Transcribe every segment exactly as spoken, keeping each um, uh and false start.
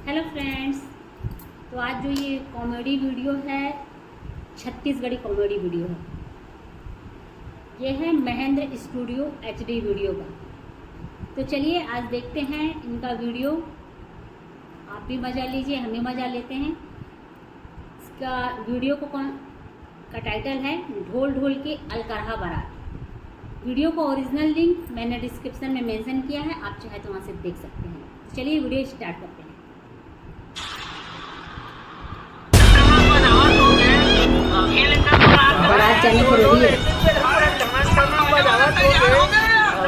Hello friends, तो आज जो ये कॉमेडी वीडियो है, छत्तीसगढ़ी कॉमेडी वीडियो है। ये है महेंद्र स्टूडियो एचडी वीडियो का। तो चलिए, आज देखते हैं इनका वीडियो। आप भी मज़ा लीजिए, हम भी मज़ा लेते हैं। इसका वीडियो को कौन का टाइटल है ढोल ढोल के अलकरहा बारात। वीडियो का ओरिजिनल लिंक मैंने डिस्क्रिप्शन में मेंशन किया है, आप चाहे तो वहाँ से देख सकते हैं। तो चलिए, वीडियो स्टार्ट करते हैं। बारात जाने को रेडी है।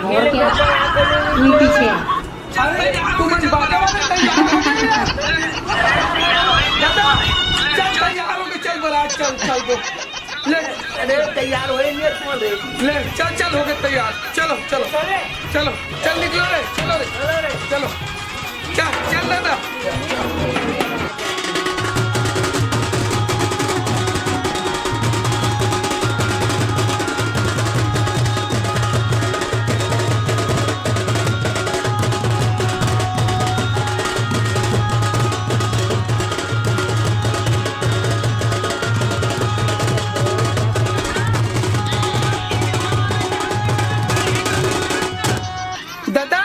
और क्या, कोई पीछे है। अरे, तू मन बाजा वाले तैयार हो गए। दादा, चल तैयार हो गए, चल बारात, चल, चल दो। ले। अरे, तैयार हो गए, ये कौन है? ले, चल, चल, हो गए तैयार। चलो, चलो। चलो। चलो, चल निकलो रे, चलो रे। चलो रे। चलो। चल, चल दादा। दादा,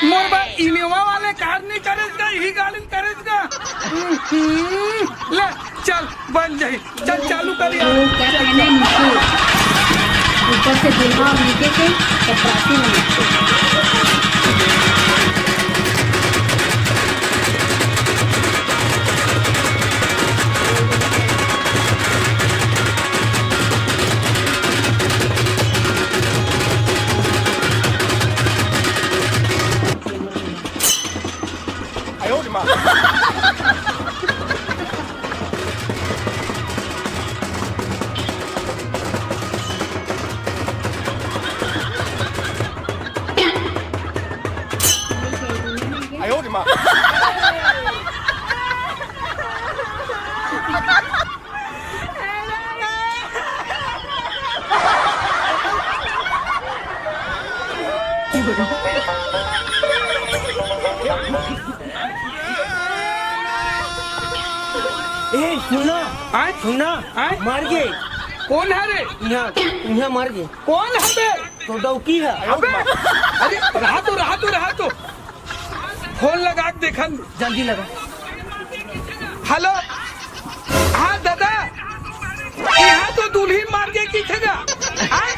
मोर बर इनोवा वाले कार नहीं करेस का, यही गाड़ी करेस का। हम्म, ले, चल, बन जाही। चल, चालू कर यार। वो क्या कहना है नीचे, ऊपर से दूल्हा और नीचे से चपरासी में नाचते। ए, सुनना। आय? सुनना। आय? मर गे। कोन हरे? इहाँ, इहाँ मर गे। कोन हरे? तो डौकी है। अबे, अरे, रहा तो, रहा तो, रहा तो। फोन लगा के देखन। जल्दी लगा। हेलो, हाँ दादा, यहाँ तो दुल्हन मार के की थे जा। हाँ?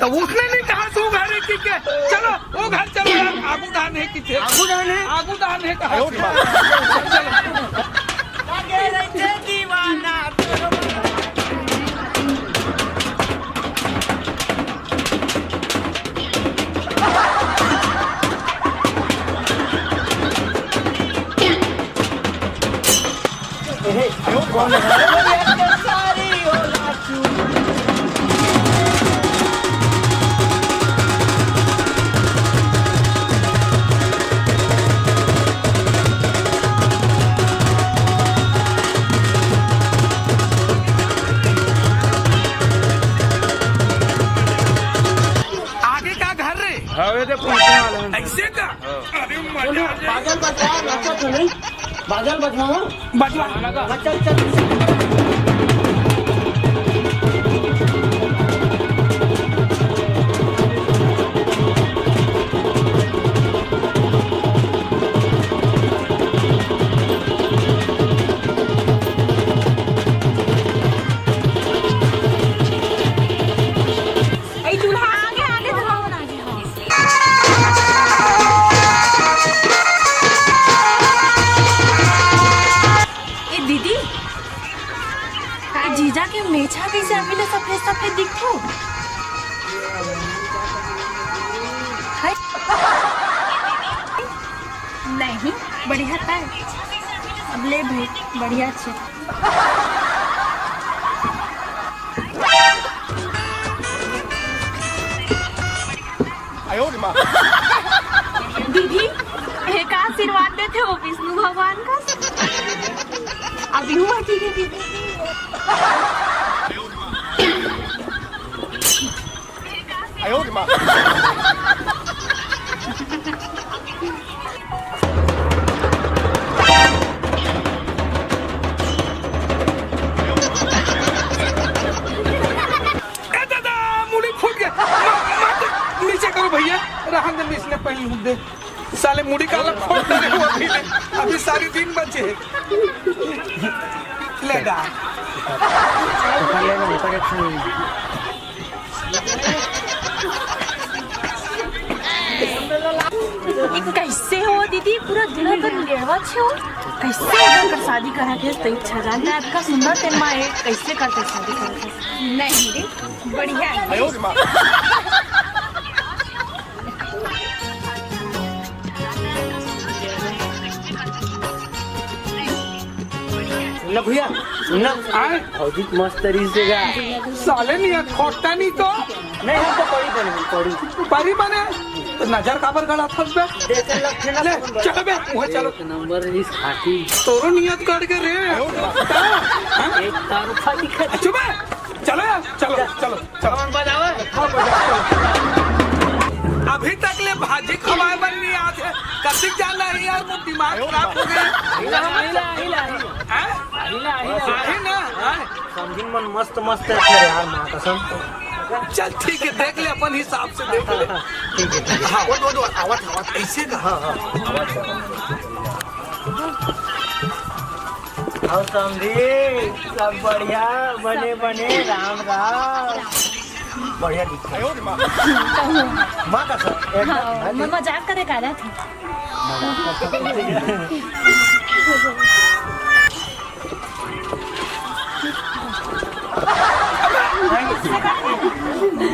तो उसने नहीं कहा तू घर है कि क्या? चलो, वो घर चलो यार, आगू धान है कि थे। आगू धान है? आगू धान है कहा? चलो। आगे का घर रे? हवे दे पूछने वाले हैं। ऐसे का? हाँ। अरे मजा आ जाए। बादल बजवा, नाचो तो नहीं। बादल बजवाओ। बजवा। चल, चल। ए, दूल्हा आगे, आगे, दूल्हा आगे। ए दीदी, ए जीजा के मेछा कइसे अभी ले सफेद सफेद दिखथे? हाय। नहीं, बढ़िया था। अब ले भाई, बढ़िया छे। दीदी, ये का आशीर्वाद देथे हो विष्णु भगवान का? अभी हुआ ठीक है दीदी। साले मुड़ी काला फोड़ डाले हो अभी ले। अभी सारी दिन बचे हे। ले डाल। कैसे हो दीदी, पूरा दुनिया कर लेड़वा छे हो। कैसे अगर कर शादी करा के तो इच्छा जानता है आपका सुंदर तेन माए कैसे करते शादी करते? नहीं रे, बढ़िया है। सुन ना भैया, सुन ना। आए? भौजी के मस्त तरीके से गा। साले नहीं है, खोटा नहीं तो। नहीं, हम तो पढ़ी बने, पढ़ी। पढ़ी बने? तो नजर काबर गड़ा था बे? देखे लग थे ना ले, फोन पर। चलो बे, वहाँ चलो। एक नंबर इस खाटी। तोरो नियत करके रे। हाँ? एक तरफा दिखा। चुप है। चलो यार, चलो, चलो, चलो। कौन बजावे? हाँ, बजाओ, चलो। अभी तक ले भाजी खवाए बर नहीं आते। कतिक जाना है यार, वो दिमाग खराब हो गया। हिला, हिला, हिला, हिला। हैं? हिला, हिला। आहे ना? हैं? समधिन मन मस्त, मस्त है फिर यार, माँ कसम। चल ठीक है, देख ले अपन हिसाब से देख ले। ठीक है, ठीक है। हाँ, वो, वो, वो, आवत, आवत, ऐसे का? हाँ, हाँ, आवत, आवत। अउ समधी, सब बढ़िया, बने बने, राम राम। बढ़िया दिखत हे। माँ कसम, एकदम, हाँ, हाँ, मैं मजाक करे का रहा था।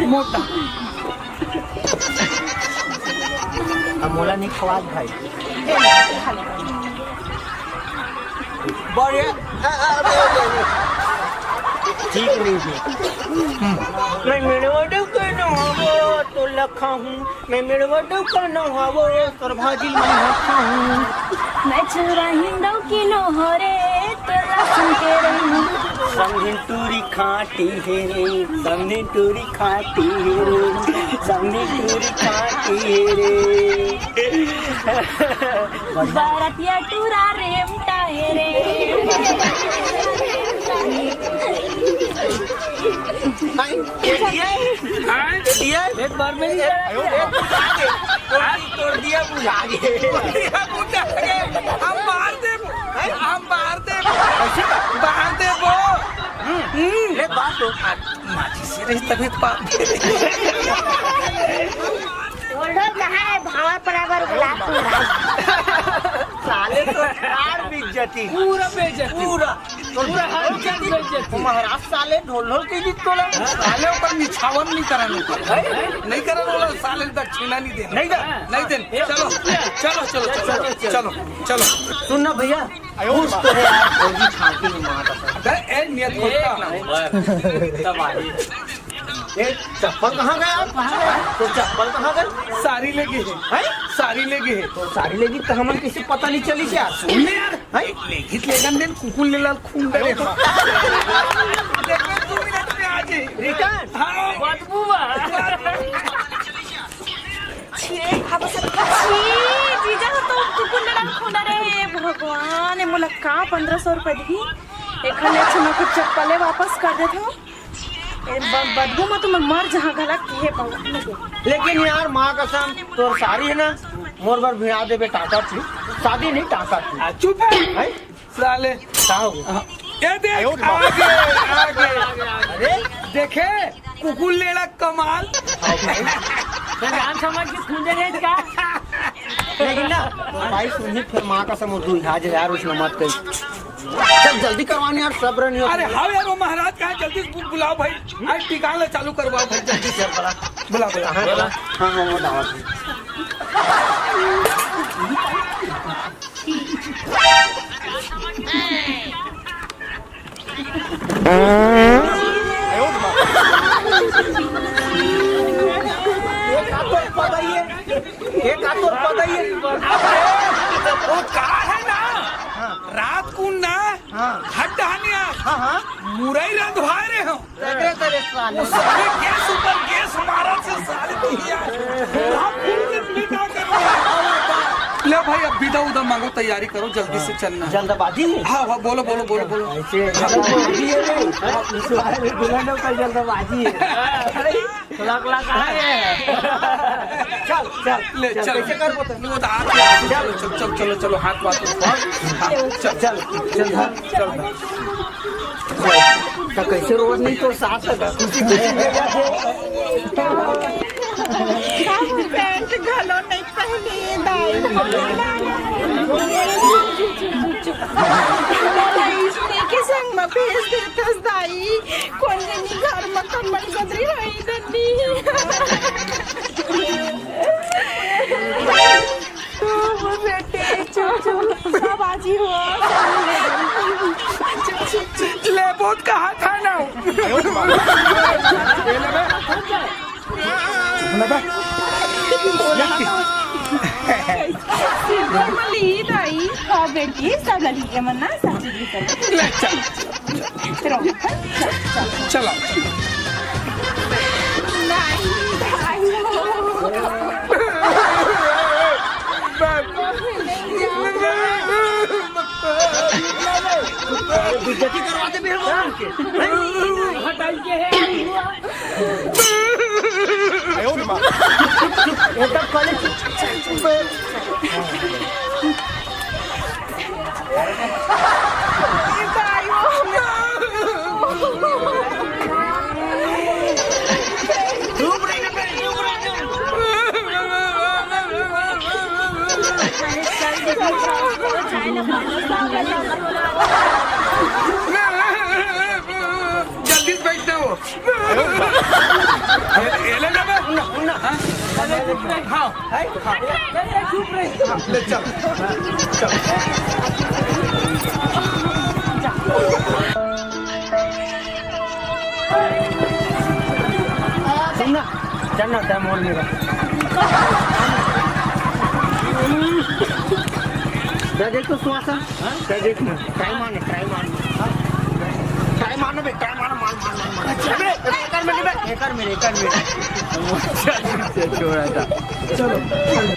मोटा। अब मोला नहीं खवात भाई। बढ़िया। आ, आ, अबे, अबे, अबे। ठीक नहीं है। मैं मेरे वाडो का नहावो तो लखा हूँ, मैं मेरे वाडो का नहावो तो भाजी मैं हखा हूँ। मैं चुरा हिंदो की नोहरे तो लसन के रही। संधिन टूरी खाटी हे रे, संधिन टूरी खाटी हे रे, संधिन टूरी खाटी हे रे। बरतिया टूरा रेमटा हे रे। नहीं, ये दिया है। हाँ? ये दिया है। एक बार में नहीं एक, एक बुझा दे। तोड़, तोड़ दिया, बुझा दे। तोड़ दिया, बुझा दे। हम मार दे, हैं? हम मार दे। कैसे? मार दे वो। हम्म। हम्म। ले, बात तो। माचिस से रही तभी तो बात। ढोल ढोल कहाँ है? भावर पराबर गुलाब फुलरा। साले तो कार बेइज्जती। पूरा बेइज्जती। पूरा। पूरा हर चीज बेइज्जती। महाराज साले ढोल ढोल के जीत तोला। साले ऊपर निछावन नहीं करन ऊपर। नहीं करन वाला साले दक्षिणा नहीं देना। नहीं दे। नहीं देन। चलो, चलो, चलो, चलो, चलो, चलो। सुन ना भैया, खुश तो है यार, भौजी छाती में मार रहा है। अबे, ए, नियत एक खोलता। नंबर। तब आई। ए, चप्पल कहाँ गया? तो चप्पल कहाँ गया? सारी लेगे हे। हैं? सारी लेगे हे। तो सारी लेगी तो हमन किसी पता नहीं चली क्या? सुन ले यार। हैं? लेगी तो लेगन देन, कुकुर ले लाल खून दे। देखो, दो मिनट में आ जाए। Return? हाँ। बदबू बा। छी, खाबो सब। छी, जीजा ह तो कुकुर ले लाल खून रहे। भगवान, ए मोला का पन्द्रह सौ रुपया दिही? एखर ले अच्छा मैं कुछ चप्पले वापस कर देथव। ए, ब-, बदबू म तो मैं मर जहाँ घला, कहे पाऊँ। लेकिन यार, माँ कसम, तोर सारी है ना, मोर बर भिड़ा देबे टाटा थी, शादी नहीं टाटा थी। आ, चुप है। हैं? साले। का हो गया? हाँ। ये देख, आगे, आगे। अरे? देखे, कुकुर लेड़ा कमाल। तो जान समझ के खूंदे रहे का? लेकिन ना, भाई सुनही, फिर माँ कसम, उर्दू इलाज है यार, उसमें मत कही। चल जल्दी करवानी यार, सब्र नहीं होता। अरे हाँ यार, वो महाराज कहाँ, जल्दी से बु-, बुलाओ भाई। आज टिकाला चालू करवाओ भाई, जल्दी से। बुला, बुला। हाँ, बुला। हाँ, हाँ, वो दावत है। ये का तोर पता ही है? ये का तोर पता ही है? वो का है ना? हाँ। रात को ना हाँ। हट डहानिया। हाँ, हाँ। मुरई रंधवाए रहे हो। तगड़े तगड़े साले। वो साले गैस ऊपर गैस मारा से साले तो यार। हम फूल के बेटा कर रहे हैं। ले भाई, अब विदा उदा मांगो, तैयारी करो, जल्दी से चलना है। जल्दबाजी? हाँ, हाँ, बोलो, बोलो, बोलो, बोलो। ऐसे जल्दबाजी है रे। इस बारे में दुल्हनों का जल्दबाजी है। लग लग आए। चल, चल, ले, चल, चल। कैसे कर पाता? वो तो हाथ में, चलो, चल, चल, चलो, चलो, हाथ, हाथ उठाओ। हाँ, चल, चल, चल, धर। चल, धर। तो कैसे रोज नहीं तो साथ लगा, खुशी खुशी ले जाते। पैंट घलो नहीं पहनी दाई। मोला इसने के संग में भेज देतस दाई। कोन जनी घर में कम्बल गदरी रही दन्नी। चुप बेटे, चुप, चुप। सब आजी हो। ले, बहुत कहा था ना। मली दाई। हाँ बेटी, सब लगी के मन्ना, सब चीज कर। ले, चल। चलो, चलो। चलो। नहीं, दाई। बेइज्जती करवा दे भैया, हटाई के है। एकदम कॉलेज। जल्दी से बैठ जाओ। ये, ये ले ले बे। हाँ। हाँ। ले चल। चल। सुन ना, चल ना, टाइम और मेरा। दे दे तो सुहासा। हाँ? दे दे ना। टाइम आने, टाइम आने। टाइम आने बे, टाइम आने, माल, माल, माल, माल। अबे, अबे, एक और मिनट बे, एक और मिनट, एक और मिनट। छोड़ा था। चलो।